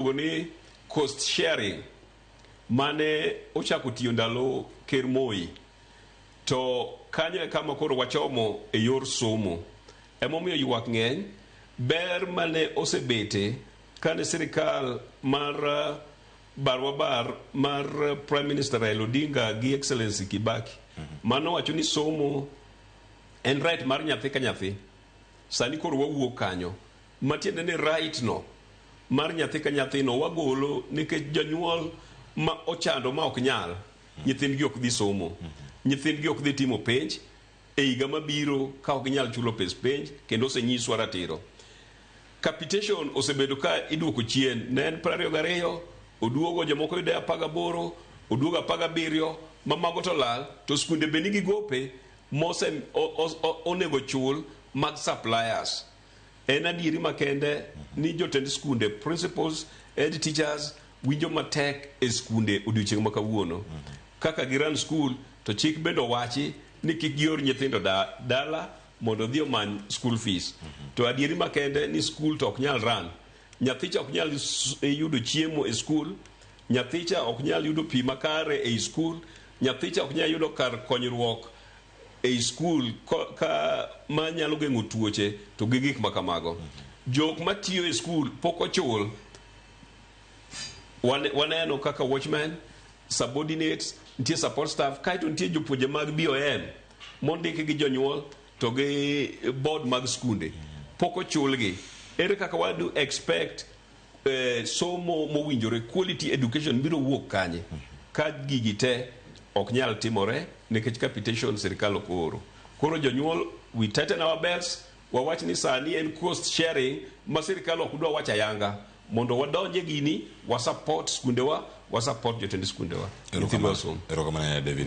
Iluongo ni cost sharing mane ochako tiyo ndalo Ker Moi to kanyo e kama koro wachomo e yor somo. Emomiyo ywak ng'eny ber mane osebete kane sirikal mar barwa bar mar Prime Minister Raila Odinga gi Excellency Kibaki mano wacho ni somo en right mar nyathi ka nyathi. Sani koro wawuok kanyo. Matiende ni right no mar nyathi ka nyathino wagolo nikech janyuol ma ochando ma ok nyal nyithindgi ok dhi somo nyithindgi ok dhi timo penj e higa mabiro ka ok ginyal chulo pes penj kendo osenyiswa ratiro capitation osebedo ka iduoko chien ne en 22 oduogo jomoko yude 18 oduogo 17 ma mago to lal to skunde be nigi gope mose onego chul mag suppliers En adieri makende ni jotend skunde, principals, head teachers winjo matek e skunde odiochieng' ma kawuono. Kaka gi run school to chik bende owachi ni kik gior nyithindo da, dala mondo odhi omany school fees. To adieri makende ni school to ok nyal run. Nyathicha ok nyal yudo chiemo e school, nyathicha ok nyal yudo pi makare ei school, nyathicha ok nyal yudo kar konyruok ei skul ka ma nyalo geng'o tuoche to gi gik ma kamago. Jok matiyo e skul pok ochul. Waneno kaka watchmen, subordinates, nitie support staff, kaeto nitie jopuonje mag BOM mondiki gi jonyuol to gi board mag skunde pok ochulgi. Ere kaka wadu expect somo mowinjore quality education biro wuok kanye ka gigi te ok nyal timore nikech capitation sirikal ok ooro koro jonyuol we tighten our belts wawach ni sani en cost sharing ma sirikal ok dwa wacho ayanga mondo wadonje gini wa support skundewa wa support jotend skundewa nyithindwa osom. Erokamano David.